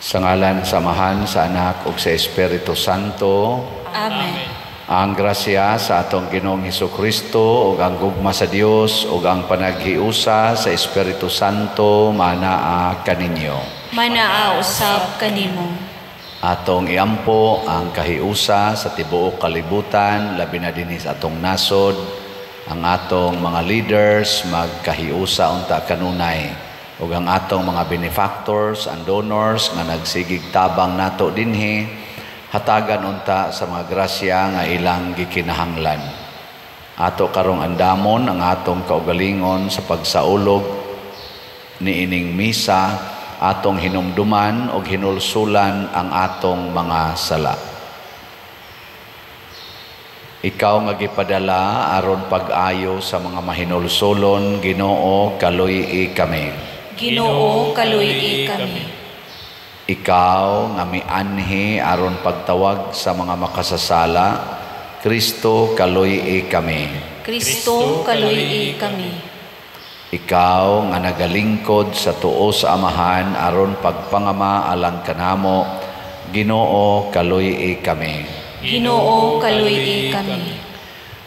Sa ngalan sa Amahan, sa Anak ug sa Espiritu Santo. Amen. Ang grasya sa atong Ginoong Hesukristo ug ang gugma sa Dios ug ang panaghiusa sa Espiritu Santo manaa kaninyo. Manaa usab kanimo. Atong iampo ang kahiusa sa tibuok kalibutan, labi na dinhi sa atong nasod, ang atong mga leaders magkahiusa unta kanunay ug ang atong mga benefactors and donors nga nagsigig tabang nato dinhi, hatagan unta sa mga grasya nga ilang gikinahanglan. Ato karong andamon ang atong kaugalingon sa pagsaulog niining misa, atong hinumduman og hinulsulan ang atong mga sala. Ikaw nga gipadala aron pag-ayo sa mga mahinulsulon, Ginoo, kaluy-i kami. Ginoo, kaluy-i kami. Ikaw nga mianhi aron pagtawag sa mga makasasala, Kristo, kaluy-i kami. Kristo, kaluy-i kami. Ikaw nga nagalingkod sa tuo sa Amahan aron pagpangama alang kanamo, Ginoo, kaluy-i kami. Ginoo, kaluy-i kami.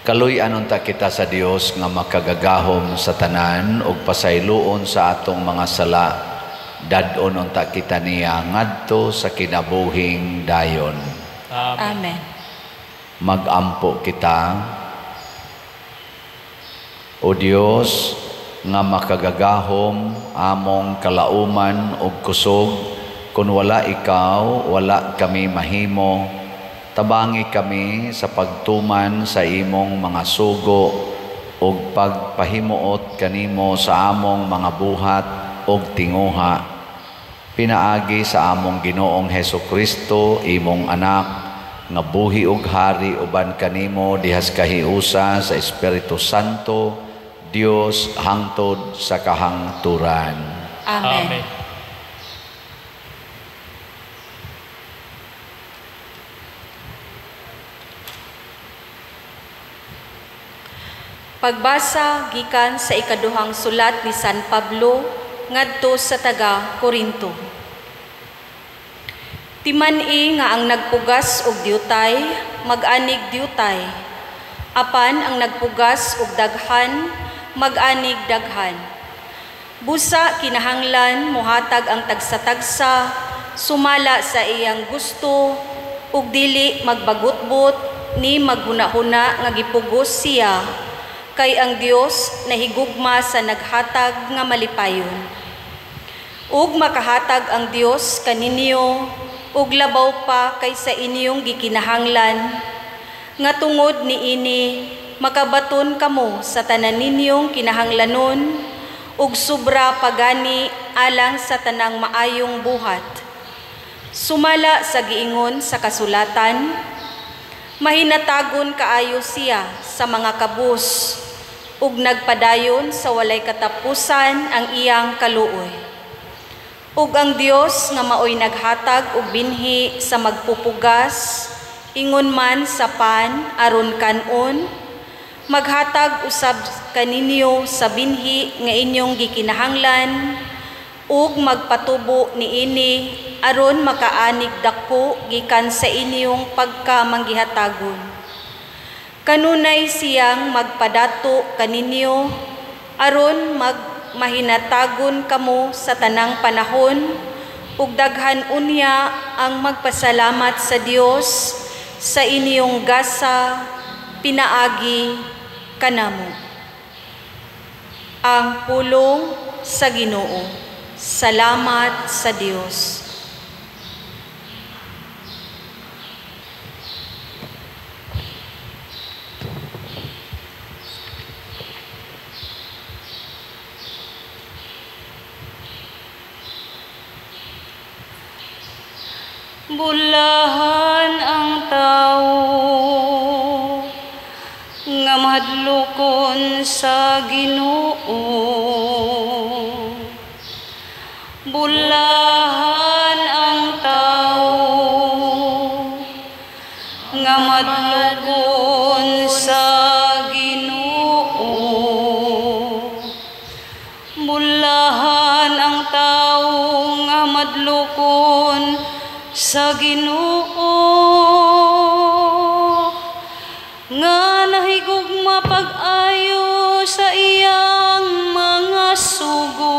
Kaluy-an unta kita sa Dios nga makagagahom sa tanan ug pasayloon sa atong mga sala. Dad-on unta kita niya ngadto sa kinabuhing dayon. Amen. Magampo kita. O Dios nga makagagahom, among kalauman ug kusog, kun wala ikaw, wala kami mahimo. Tabangi kami sa pagtuman sa imong mga sugo ug pagpahimuot kanimo sa among mga buhat ug tinguha. Pinaagi sa among Ginoong Hesukristo, imong anak, nga buhi ug hari uban kanimo dihas kahiusa sa Espiritu Santo, Dios hangtod sa kahangturan. Amen. Amen. Pagbasa gikan sa ikaduhang sulat ni San Pablo ngadto sa taga Korinto. Timan-i nga ang nagpugas og diutay mag-anig diutay, apan ang nagpugas og daghan mag-anig daghan. Busa kinahanglan mohatag ang tagsa-tagsa sumala sa iyang gusto ug dili magbagutbot ni maghunahuna nga gipugos siya, kay ang Dios nahigugma sa naghatag nga malipayon. Ug makahatag ang Dios kaninyo ug labaw pa kaysa inyong gikinahanglan, nga tungod niini makabaton kamo sa tanan ninyong kinahanglanon ug sobra pagani alang sa tanang maayong buhat. Sumala sa giingon sa kasulatan, mahinatagon kaayo siya sa mga kabus ug nagpadayon sa walay katapusan ang iyang kaluoy. Ug ang Dios nga maoy naghatag og binhi sa magpupugas, ingon man sa pan aron kan-on, maghatag usab kaninyo sa binhi nga inyong gikinahanglan ug magpatubo niini aron makaanig dako gikan sa inyong pagkamanggihatagon. Kanunay siyang magpadato kaninyo aron magmahinatagon kamo sa tanang panahon ug daghan unya ang magpasalamat sa Dios sa inyong gasa pinaagi kanamo. Ang pulong sa Ginoo. Salamat sa Dios. Bulahan ang tao nga mahadlokon sa Ginoo. Bulahan ang tao nga mahadlokon sa Ginoo. Bulahan ang tao nga madlokon mahadlukon sa Ginoo, nga nahigugma pag-ayo sa iyang mga sugo.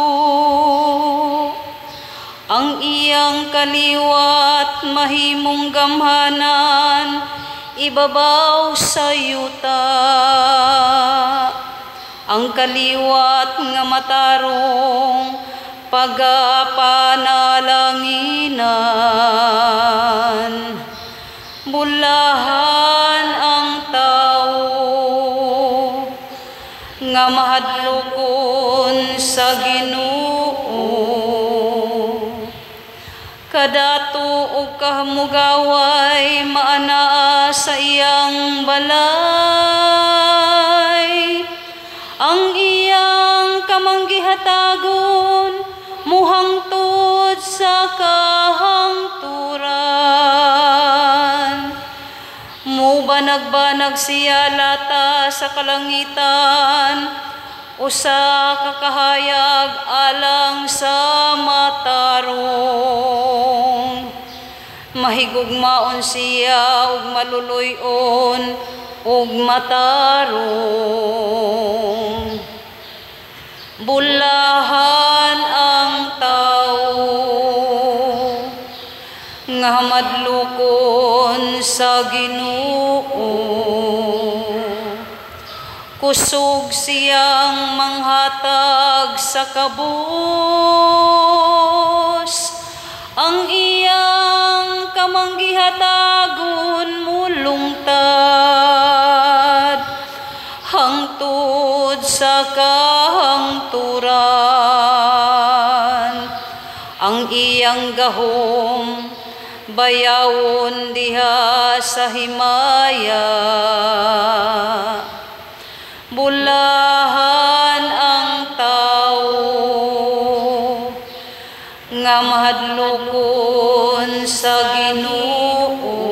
Ang iyang kaliwat mahimong gamhanan ibabaw sa yuta. Ang kaliwat nga matarong pagapanalanginan. Bulahan ang tao nga mahadlokon sa Ginoo. Kadato ug kahamugaway maanaa sa iyang balay. Ang iyang kamanggihatagon muhangtod sa kahangturan. Mubanag-banag siya lata sa kalangitan, usa ka kahayag alang sa matarong. Mahigugmaon siya ug maluluy-on ug matarong. Bulahan ang tao nga hamadlokon sa Ginoo. Kusog siyang manghatag sa kabus, ang iyang kamanggihatagon mulungtad hangtod sa kahangturan. Ang iyang gahom bayawon diha sa himaya. Bulahan ang tao nga mahadlokon sa Ginoo.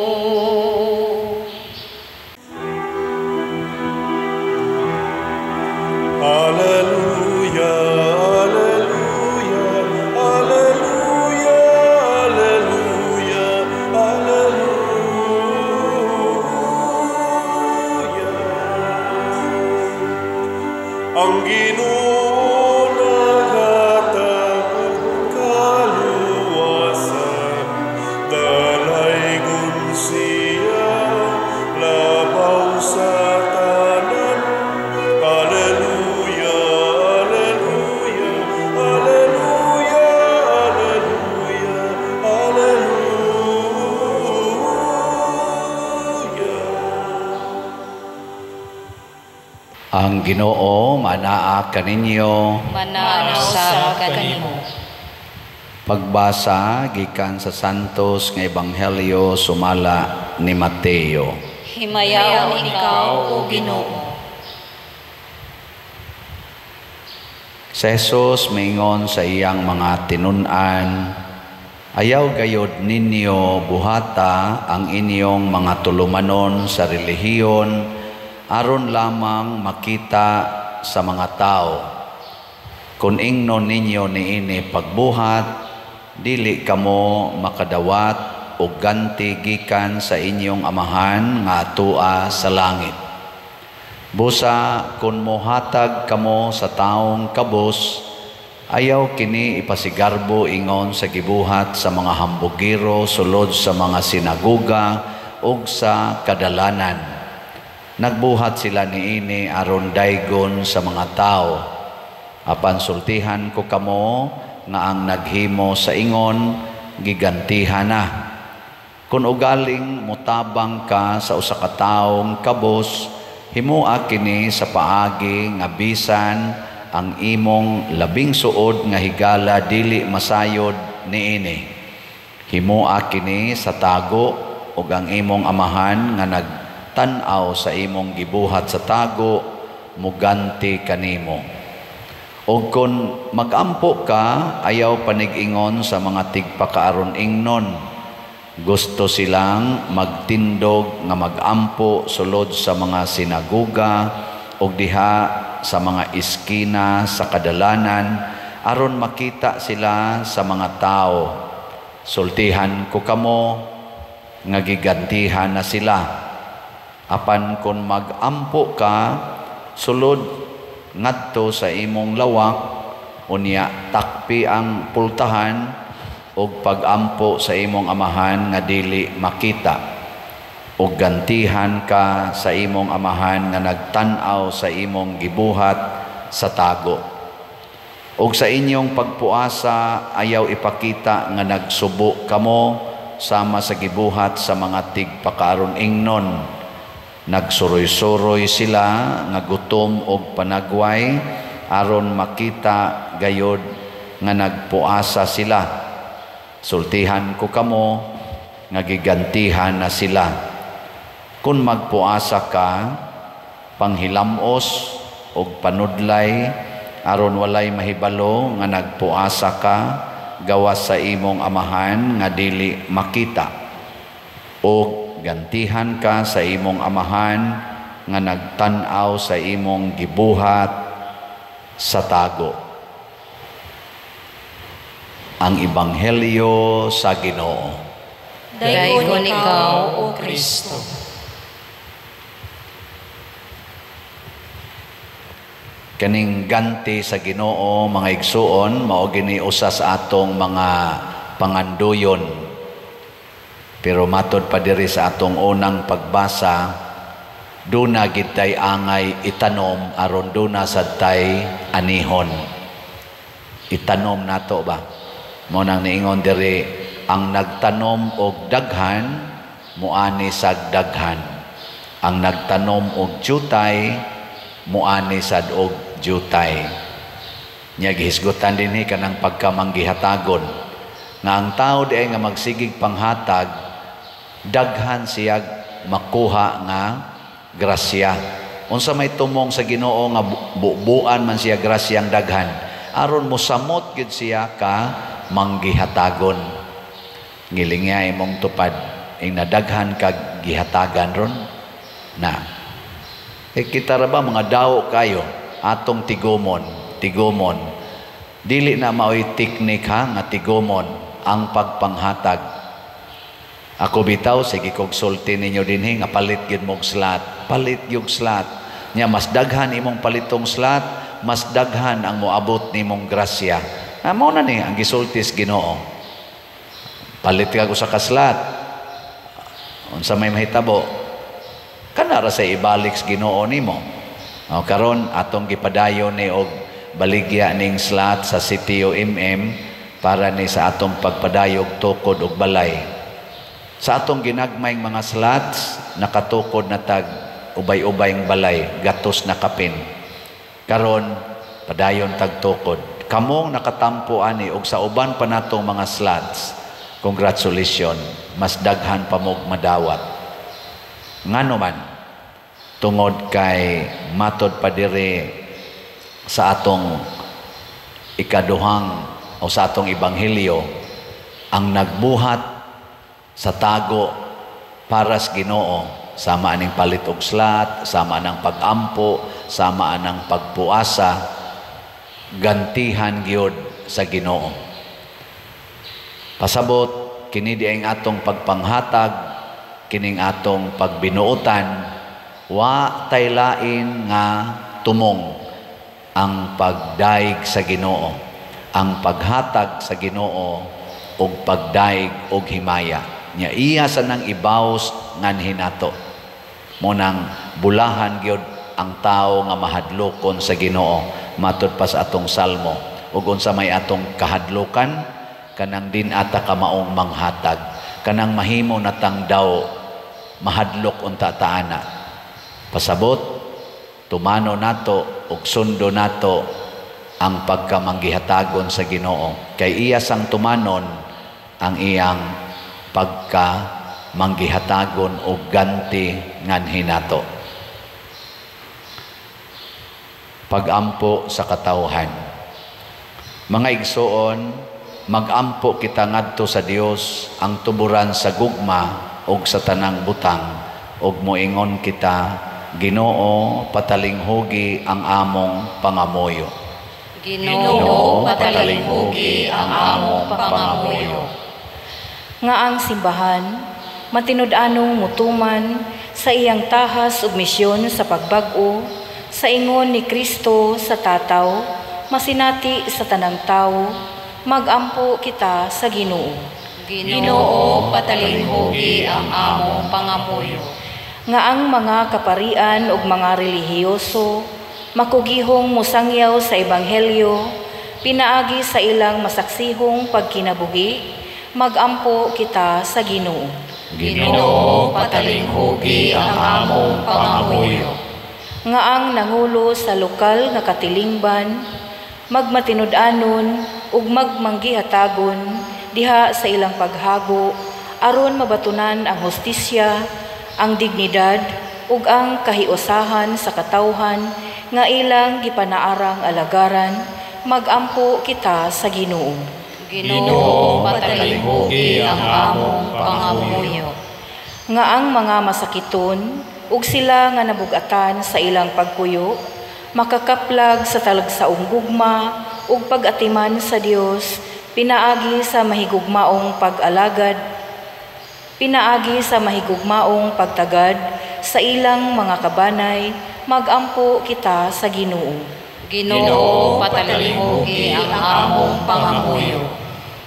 Alleluia, alleluia, alleluia, alleluia, alleluia. Ang Ginoo naghatag og kaluwasan, dalaygon siya labaw sa tanan. Alleluia, alleluia, alleluia, alleluia, alleluia. Ang Ginoo manaa kaninyo, manaa usab kanimo. Pagbasa gikan sa Santos nga Ebanghelyo sumala ni Mateo. Himayaon ikaw, o Ginoo. Si Jesus mingon sa iyang mga tinun-an, ayaw gayod ninyo buhata ang inyong mga tulumanon sa relihiyon aron lamang makita sa mga tao. Kung ingnon ninyo niini pagbuhat, dili kamo makadawat og ganti gikan sa inyong amahan nga atua sa langit. Busa kung mohatag kamo sa taong kabus, ayaw kini ipasigarbo ingon sa gibuhat sa mga hambugiro sulod sa mga sinagoga ug sa kadalanan. Nagbuhat sila niini aron daygon sa mga tao. Apan sultihan ko kamo nga ang naghimo sa ingon gigantihan na. Kung ugaling motabang ka sa usa ka taong kabus, himoa kini sa paagi nga bisan ang imong labing suod nga higala dili masayod niini. Himoa kini sa tago ug ang imong amahan nga nagtan-aw sa imong gibuhat sa tago muganti kanimo. Og kun magampo ka, ayaw panig-ingon sa mga tigpakaaron ingnon. Gusto silang magtindog nga magampo sulod sa mga sinagoga og diha sa mga iskina sa kadalanan aron makita sila sa mga tao. Sultihan ko kamo nga gigantihan na sila. Apan kon magampo ka, sulod ngadto sa imong lawak, unya takpi ang pultahan og pagampo sa imong amahan nga dili makita, og gantihan ka sa imong amahan nga nagtan-aw sa imong gibuhat sa tago. Og sa inyong pagpuasa, ayaw ipakita nga nagsubo kamo sama sa gibuhat sa mga tigpakaaron ingnon. Nagsuroy-suroy sila nga gutom og panagway aron makita gayod nga nagpuasa sila. Sultihan ko kamo nga gigantihan na sila. Kung magpuasa ka, panghilamos og panudlay aron walay mahibalo nga nagpuasa ka gawas sa imong amahan nga dili makita, og gantihan ka sa imong amahan nga nagtan-aw sa imong gibuhat sa tago. Ang Ebanghelyo sa Ginoo. Daygon ikaw, O Kristo. Kaning ganti sa Ginoo, mga igsuon, mao gini usa sa atong mga panganduyon. Pero matod pa diri sa atong unang pagbasa, duna gid tay angay itanom aron duna sad tay anihon. Itanom nato ba? Mao nang niingon diri, ang nagtanom og daghan muani sad daghan. Ang nagtanom og jutay muani sad og jutay. Nya gihisgutan dinhi kanang pagkamanggihatagon nga ang tao diay nga magsigig panghatag, daghan siyag makuha nga grasya. Unsa may tumong sa Ginoo nga bubuan man siya grasyang daghan, aron mosamot gyud siya ka manggihatagon. Ngilingya imong tupad ing nadaghan kag gihatagan ron na. Kita ra ba mga dawo kayo atong tigumon, tigumon. Dili na maoy teknik ha nga tigumon ang pagpanghatag. Ako bitaw sige kog sulti ninyo dinhi nga palit gyud mog slot, palit gyud slot. Nya mas daghan imong palitong slot, mas daghan ang moabot nimong grasya. Mao na ni ang gisulti sa Ginoo. Palit ka usa ka slot. Unsa may mahitabo? Kana ra sa ibalik sa Ginoo nimo. O karon atong gipadayon ni og baligya ning slot sa CTO MM para ni sa atong pagpadayog tukod og balay. Sa atong ginagmayng mga slots nakatukod na tag ubay-ubayng balay, gatos na kapin. Karon padayon tag tukod. Kamong nakatampo ani og sa uban pa natong mga slots, congratulations, mas daghan pa mog madawat. Ngano man, tungod kay matod pa diri sa atong ikaduhang o sa atong ebanghelyo, ang nagbuhat sa tago para sa Ginoo, sama aning palit og slat, sama anang pag-ampo, sama anang pagpuasa, gantihan gyud sa Ginoo. Pasabot kini di ang atong pagpanghatag, kining atong pagbinuotan, wa tay lain nga tumong ang pagdaig sa Ginoo, ang paghatag sa Ginoo ug pagdaig og himaya. Nya iya sa nang ibaws nganhi nato. Mo nang bulahan gyud ang tawo nga mahadlokon sa Ginoo, matud pa sa atong salmo. Ug unsa may atong kahadlokan, kanang din ata kamaong manghatag, kanang mahimo natang daw mahadlok unta taana. Pasabot, tumano nato ug sundo nato ang pagkamanggihatagon sa Ginoo, kay iya sang tumanon ang iyang pagkamanggihatagon og ganti nganhi nato. Pagampo sa katawhan. Mga igsoon, magampo kita ngadto sa Dios ang tuburan sa gugma og sa tanang butang, og moingon kita, Ginoo, patalinghugi ang among pangamuyo. Ginoo, patalinghugi ang among pangamuyo. Nga ang simbahan matinud-anong mutuman sa iyang tahas ug misyon sa pagbag-o sa ingon ni Kristo sa tataw, masinati sa tanang tawo, magampo kita sa Ginoo. Ginoo, patalinghugi ang among pangamuyo. Nga ang mga kaparian ug mga relihiyoso makugihong mosangyaw sa ebanghelyo pinaagi sa ilang masaksihong pagkinabuhi, magampo kita sa Ginoo. Ginoo, patalinghugi ang among pangamuyo. Nga ang nangulo sa lokal nga katilingban magmatinud-anon ug magmanggihatagon diha sa ilang paghago aron mabatunan ang hustisya, ang dignidad ug ang kahiusahan sa katawhan nga ilang gipanaarang alagaran, magampo kita sa Ginoo. Ginoo, patalinghugi ang among pangamuyo. Nga ang mga masakiton ug sila nga nabugatan sa ilang pagpuyo makakaplag sa talagsaong gugma ug pag-atiman sa Dios pinaagi sa mahigugmaong pag-alagad, pinaagi sa mahigugmaong pagtagad sa ilang mga kabanay, magampo kita sa Ginoo. Ginoo, patalinghugi ang among pangamuyo.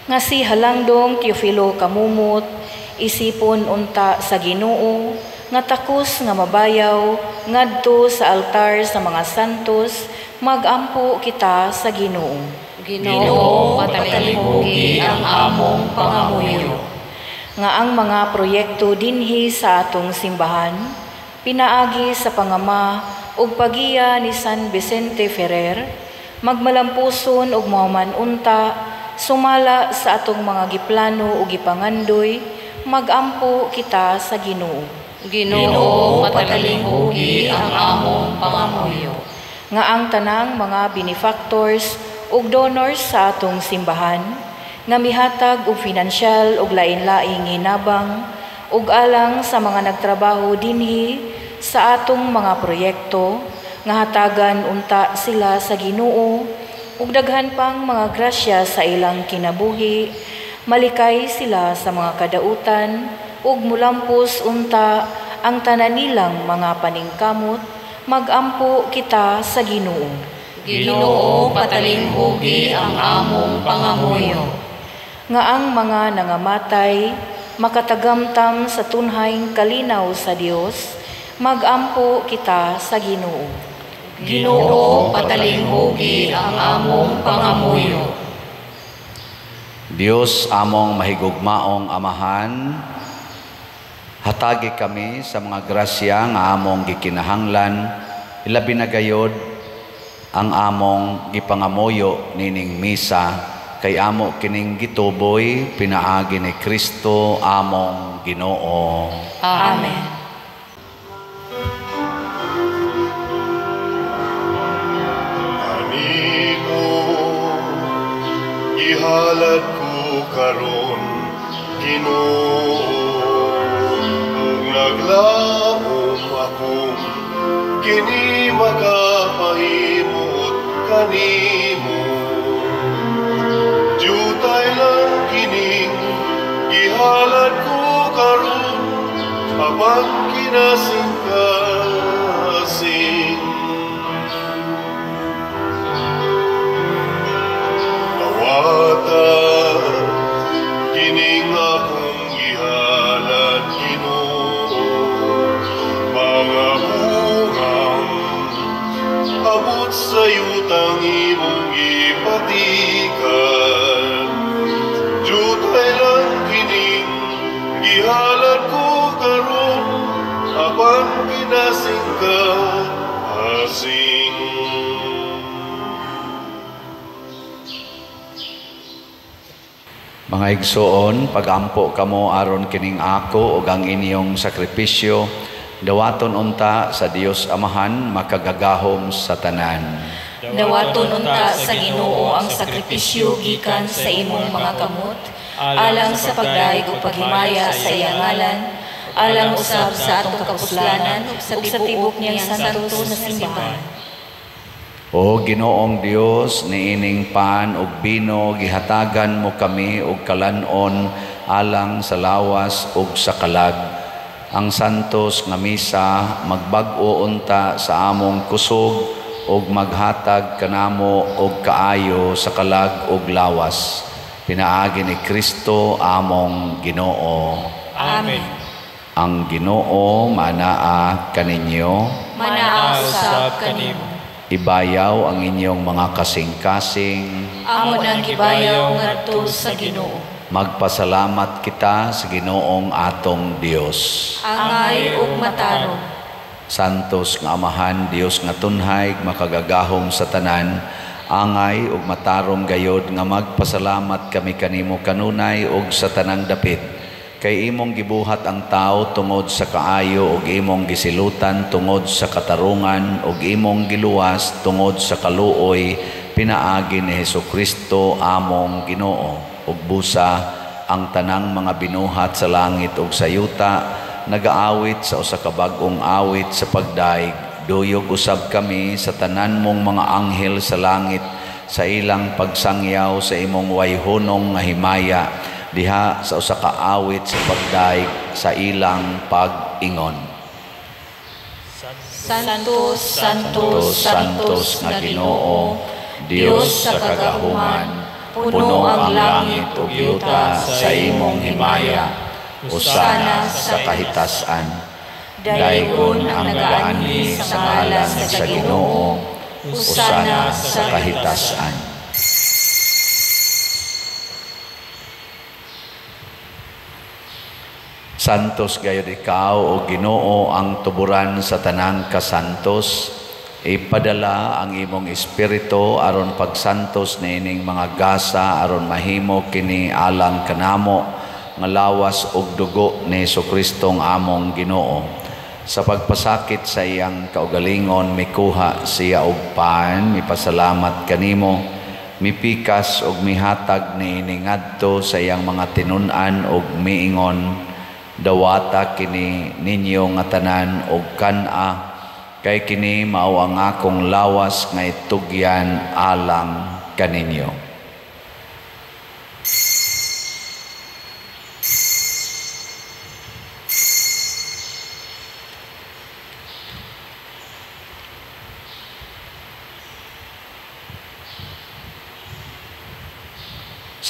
Nga si Halangdong Teofilo Camomot isipon unta sa Ginoo nga takos nga mabayaw ngadto sa altar sa mga santos, magampo kita sa Ginoo. Ginoo, patalinghugi ang among pangamuyo. Nga ang mga proyekto dinhi sa atong simbahan pinaagi sa pangama ug pagiya ni San Vicente Ferrer magmalampuson ug mohuman unta sumala sa atong mga giplano ug gipangandoy, magampo kita sa Ginoo. Ginoo, patalinghugi ang among pangamuyo. Nga ang tanang mga benefactors ug donors sa atong simbahan nga mihatag og finansyal ug lain-laing hinabang ug alang sa mga nagtrabaho dinhi sa atong mga proyekto nga hatagan unta sila sa Ginoo ug daghan pang mga grasya sa ilang kinabuhi, malikay sila sa mga kadautan ug mulampos unta ang tanan nilang mga paningkamot, magampo kita sa Ginoo. Ginoo, patalinghugi ang among pangamuyo. Nga ang mga nangamatay makatagamtam sa tunhayng kalinaw sa Dios, magampo kita sa Ginoo. Ginoo, patalinghugi ang among pangamuyo. Dios among mahigugmaong Amahan, hatagi kami sa mga grasya nga among gikinahanglan, ilabi na gayod ang among gipangamuyo nining misa, kay amo kining gituboy pinaagi ni Kristo among Ginoo. Amen. Kanimo gihalad ko karon, Ginoo, ug naglaom akong kini makapahimot kanimo. Jutay lang kining gihalad ko karon, apan kinasing-kasing. Dawata kining akong gihalad, Ginoo, mga bungang abot sa yutang imong gipatikan. Jutay lang kining gihalad ko karon, apan kinasing-kasing. Mga igsoon, pagampo kamo aron kining ako ug ang inyong sakripisyo, dawaton unta sa Dios Amahan makagagahom sa tanan. Dawaton unta sa Ginoo ang sakripisyo gikan sa imong mga kamot, alang sa pagdayeg ug paghimaya sa iyang ngalan, alang usab sa atong kapuslanan ug sa tibok niyang santo na simbahan. O Ginoong Dios, niining pan ug bino gihatagan mo kami og kalan-on alang sa lawas ug sa kalag. Ang santos nga misa magbag-o unta sa among kusog ug maghatag kanamo og kaayo sa kalag ug lawas. Pinaagi ni Kristo among Ginoo. Amen. Ang Ginoo manaa kaninyo. Manaa usab kanimo. Ibayaw ang inyong mga kasing-kasing. Amo nang gibayaw ngadto sa Ginoo. Magpasalamat kita sa Ginoong atong Dios. Angay ug matarong. Santos nga Amahan, Dios nga tunhay, makagagahom sa tanan, angay ug matarong gayod nga magpasalamat kami kanimo kanunay ug sa tanang dapit. Kay imong gibuhat ang tao tungod sa kaayo ug imong gisilutan tungod sa katarungan ug imong giluwas tungod sa kaluoy pinaagi ni Hesukristo among Ginoo. Ug busa ang tanang mga binuhat sa langit ug sa yuta nagaawit sa usa ka bag-ong awit sa pagdaig. Duyog usab kami sa tanan mong mga anghel sa langit sa ilang pagsangyaw sa imong wayhunong nga himaya diha sa usa ka awit sa pagdaig sa ilang pag-ingon. Santo, Santo, Santos nga Ginoo, Dios sa kagahuman, puno ang langit ug yuta sa imong himaya. Usana sa kahitasan. Daygon ang nagaanhi sa ngalan sa Ginoo, usana sa kahitasan. Santos gayud ikaw o Ginoo ang tuburan sa tanang kasantos. Ipadala ang imong espiritu aron pagsantos niining mga gasa aron mahimo kini alang kanamo nga lawas ug dugo ni Hesukristo among Ginoo. Sa pagpasakit sa iyang kaugalingon mikuha siya og pan, mipasalamat kanimo, mipikas og mihatag niini ngadto sa iyang mga tinun-an og miingon, dawata kini ninyo nga tanan og kan-a, kay kini mao ang akong lawas nga itugyan alang kaninyo.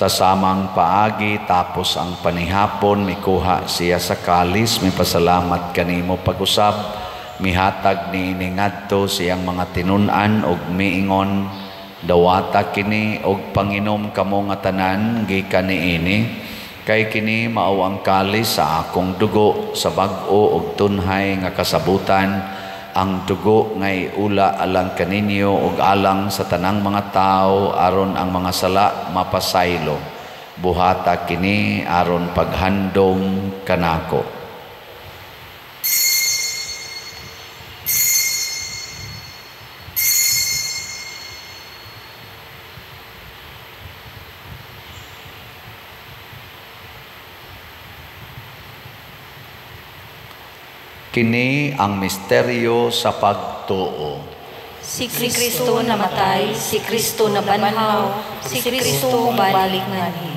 Sa samang paagi, tapos ang panihapon, mikuha siya sa kalis, mipasalamat kanimo pag-usab, mihatag niini ngadto siyang mga tinun-an og miingon, dawata kini og panginom kamo nga tanan gikan niini, kay kini mao ang kalis sa akong dugo sa bag-o og tunhay nga kasabutan, ang dugo nga iula alang kaninyo ug alang sa tanang mga tawo aron ang mga sala mapasaylo. Buhata kini aron paghandom kanako. Kini ang misteryo sa pagtuo. Si Kristo namatay, si Kristo nabanhaw, si Kristo mobalik nganhi.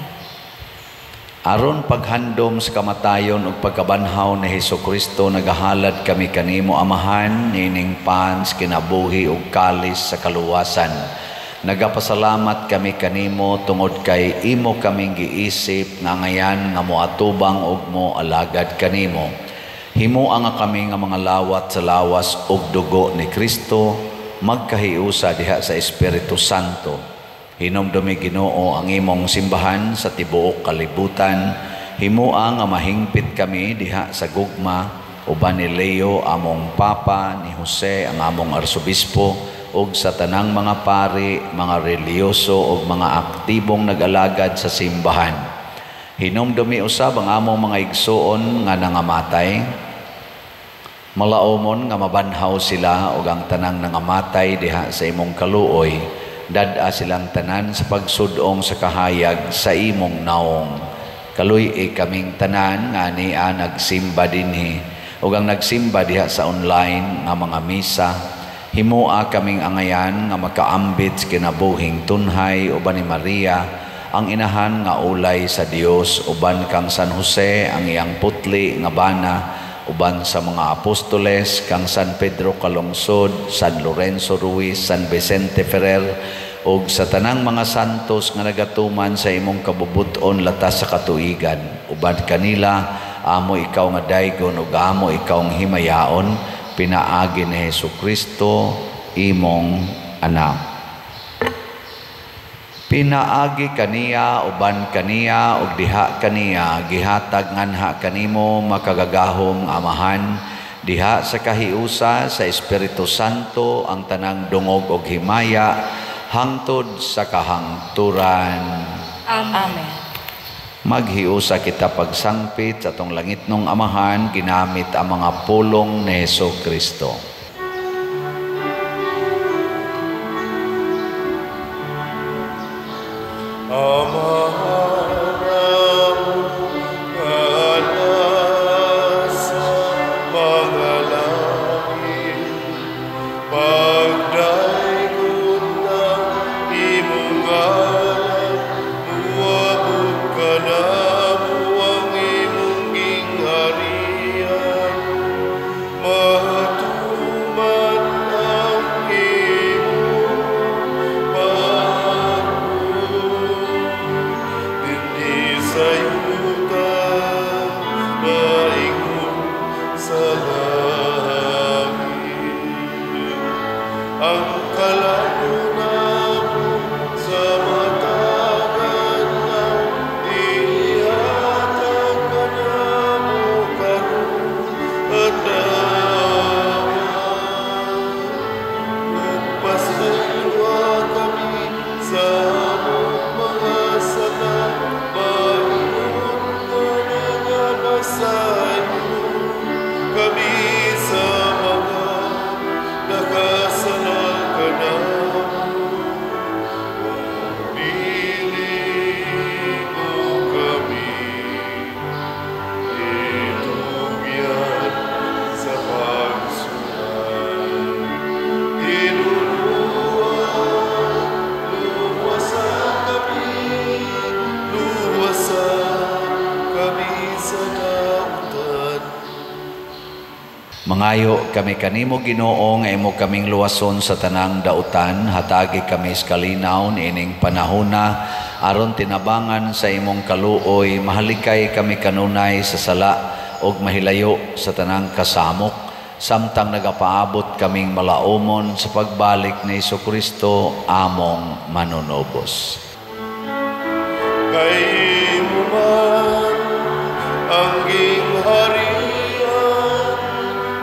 Aron paghandom sa kamatayon ug pagkabanhaw ni Hesukristo, nagahalad kami kanimo Amahan nining pans kinabuhi ug kalis sa kaluwasan. Nagapasalamat kami kanimo tungod kay imo kaming giisip nga ngayan nga moatubang ug moalagad kanimo. Himoa nga kami nga mga lawat sa lawas ug dugo ni Kristo, magkahiusa diha sa Espiritu Santo. Hinumdumi Ginoo ang imong simbahan sa tibuok kalibutan. Himoa nga mahingpit kami diha sa gugma uban ni Leo among Papa, ni Jose ang among Arsobispo, ug sa tanang mga pari, mga reliyoso ug mga aktibong nag-alagad sa simbahan. Hinumdumi usab ang among mga igsuon nga nangamatay. Malaomon nga mabanhaw sila ug ang tanang nangamatay diha sa imong kaluoy. Dad-a silang tanan sa pagsudong sa kahayag sa imong naong. Kaluy-i kaming tanan nga ania nagsimba dinhi ug ang nagsimba diha sa online nga mga misa. Himoa kaming angayan nga makaambit sa kinabuhing tunhay uban ni Maria, ang inahan nga ulay sa Dios, uban kang San Jose ang iyang putli nga bana, uban sa mga apostoles kang San Pedro Calungsod, San Lorenzo Ruiz, San Vicente Ferrer, ug sa tanang mga santos nga nagatuman sa imong kabubut-on latas sa katuigan. Uban kanila amo ikaw nga daygon ug amo ikaw nga himayaon, pinaagi ni Hesukristo imong anak. Pinaagi kaniya, uban kaniya, ug diha kaniya, gihatag nganha kanimo makagagahom Amahan, diha sa kahiusa sa Espiritu Santo ang tanang dungog ug himaya hangtod sa kahangturan. Amen. Maghiusa kita pagsangpit sa atong langitnong Amahan, ginamit ang mga pulong ni Hesukristo. Amahan nga nasa mga langit, pagdaygon ang imong ngalan, muabot kanamo ang imong gingharian, matuman ang imong pagbuot dinhi sa yuta, maingon sa langit. Ang kalan-on namo sa matag adlaw, ihatag kanamo karon adlaw. Ug pasayloa kami sa among mga sala, maingon nga nagapasaylo kami sa mga nakasala kanamo. Ug dili mo kami itugyan sa pagsulay. Hinunua, luwasa kami, luwasa kami sa dautan. Mangayo kami kanimo Ginoo nga imo kaming luwason sa tanang dautan, hatagi kami sa kalinaw niining panahona aron tinabangan sa imong kaluoy, mahalikay kami kanunay sa sala ug mahilayo sa tanang kasamok, samtang nagapaabot kaming malaumon sa pagbalik ni Hesukristo among manunubos. Kay imo man ang gingharian,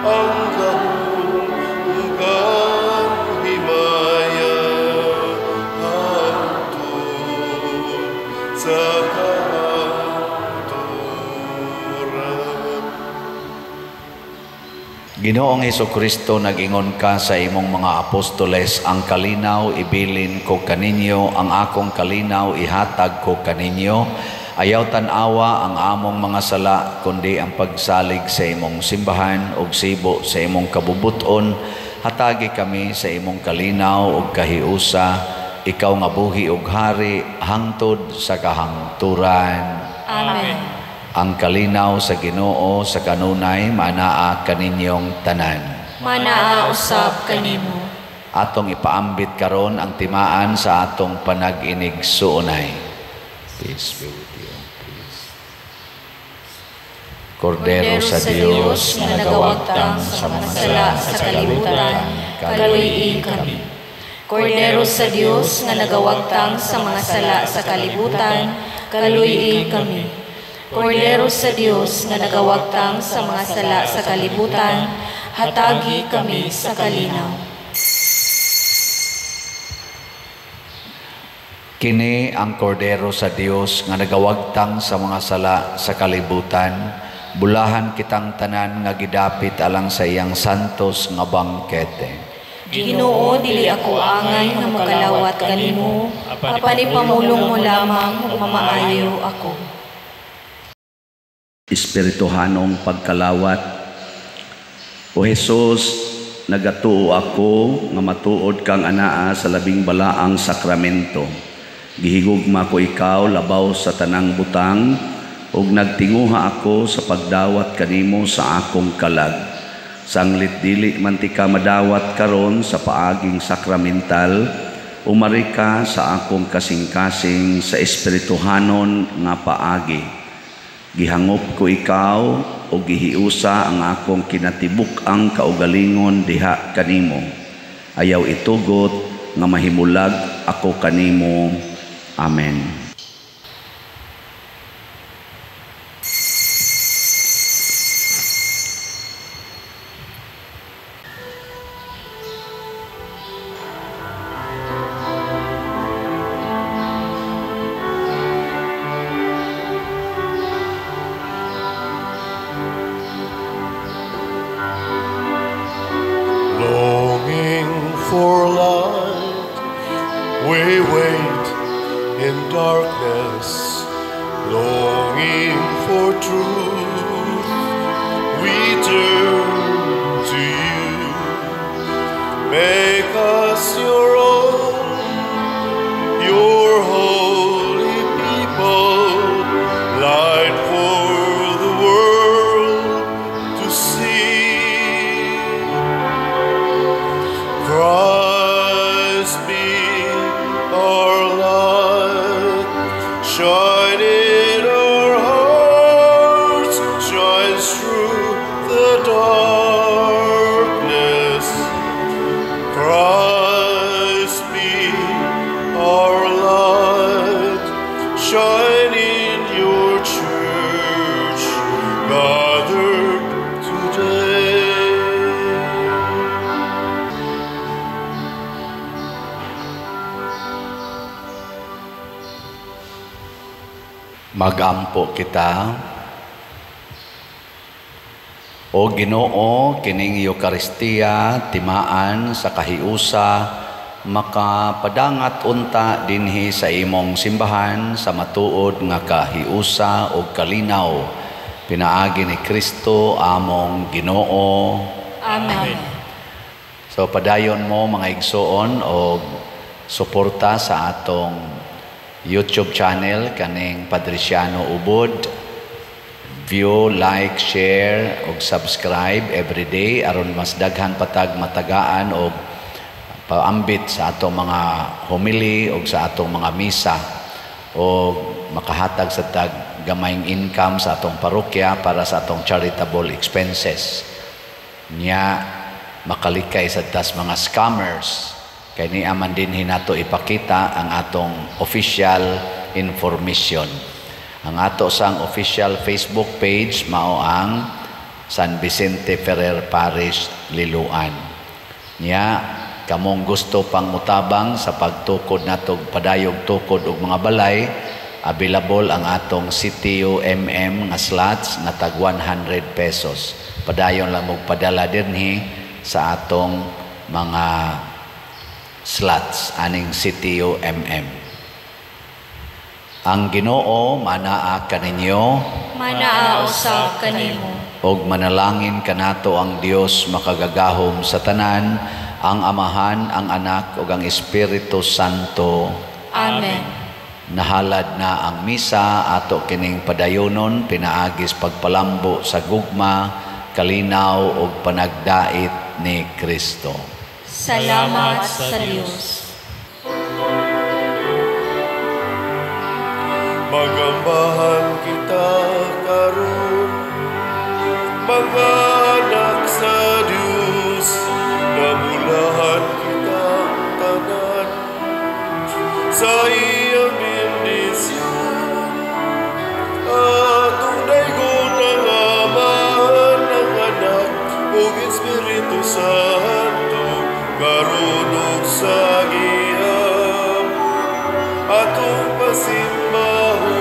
ang gahom ug ang himaya, hangtod sa kahangturan. Ginoong Hesukristo, nag-ingon ka sa imong mga apostoles, ang kalinaw ibilin ko kaninyo, ang akong kalinaw ihatag ko kaninyo. Ayaw tan-awa ang among mga sala, kundi ang pagsalig sa imong simbahan ug sibo sa imong kabubuton. Hatagi kami sa imong kalinaw ug kahiusa, ikaw nga buhi ug hari hangtod sa kahangturan. Amen. Ang kalinaw sa Ginoo sa kanunay manaa kaninyong tanan. Manaa usab kanimo. Atong ipaambit karon ang timaan sa atong panag-inig suunay. Peace be with you. Peace. Kordero sa Dios nga nagawagtang sa mga sala sa kalibutan, kaluy-i kami. Kordero sa Dios nga nagawagtang sa mga sala sa kalibutan, kaluy-i kami. Kordero sa Dios nga nagawagtang sa mga sala sa kalibutan, hatagi kami sa kalinaw. Kini ang kordero sa Dios nga nagawagtang sa mga sala sa kalibutan, bulahan kitang tanan nga gidapit alang sa iyang santos nga bangkete. Ginoo, dili ako angay nga makalawat kanimo, apan ipamulong mo lamang ug mamaayo ako. Espirituhanong pagkalawat. O Jesus, Nagatuo ako nga matuod kang anaa sa labing balaang sakramento. Gihigugma ko ikaw labaw sa tanang butang ug nagtinguha ako sa pagdawat kanimo sa akong kalag. Sanglit dili man tika madawat karon sa paaging sakramental, umari ka sa akong kasing-kasing sa espirituhanon nga paagi. Gihangop ko ikaw o gihiusa ang akong kinatibuk-ang kaugalingon diha kanimo. Ayaw itugot nga mahimulag ako kanimo. Amen. For light, we wait in darkness, longing for truth, we turn to you. Make us your own, your holy people, light for the world to see. Christ be our light, shine in our hearts, shines through the darkness. Christ be our light, shine in your church, gathered today. Magampo kita. O Ginoo, kining Eukaristiya timaan sa kahiusa, makapadangat unta dinhi sa imong simbahan sa matuod nga kahiusa o kalinaw. Pinaagi ni Kristo among Ginoo. Amen. So padayon mo mga igsoon og suporta sa atong YouTube channel kaning Padriciano Ubod. View, like, share og subscribe every day aron mas daghan patag matagaan og paambit sa atong mga homily og sa atong mga misa og makahatag sa tag gamayng income sa atong parokya para sa atong charitable expenses. Nya makalikay sa tas mga scammers kay niya man din hinato ipakita ang atong official information. Ang ato sang official Facebook page mao ang San Vicente Ferrer Parish Liloan. Nya kamong gusto pang mutabang sa pagtukod natog padayog tukod og mga balay, available ang atong CTO MM nga slots nga tag 100 pesos. Padayon lang og padala dinhi sa atong mga slots aning CTO MM. Ang Ginoo manaa kaninyo, manaa usab kanimo, og manalangin kanato ang Dios makagagahom sa tanan, ang Amahan, ang Anak ug ang Espiritu Santo. Amen. Nahalad na ang misa ato kining padayonon pinaagis pagpalambo sa gugma, kalinaw ug panagdait ni Kristo. Salamat sa Dios. Magambahan kita karon, mga anak sa Dios, namulahan kita tanan sa iyang bendisyon. Atong daygon ang Amahan, ang Anak ug Espiritu Santo, karon ug sa gihapon. Atong pasimbahon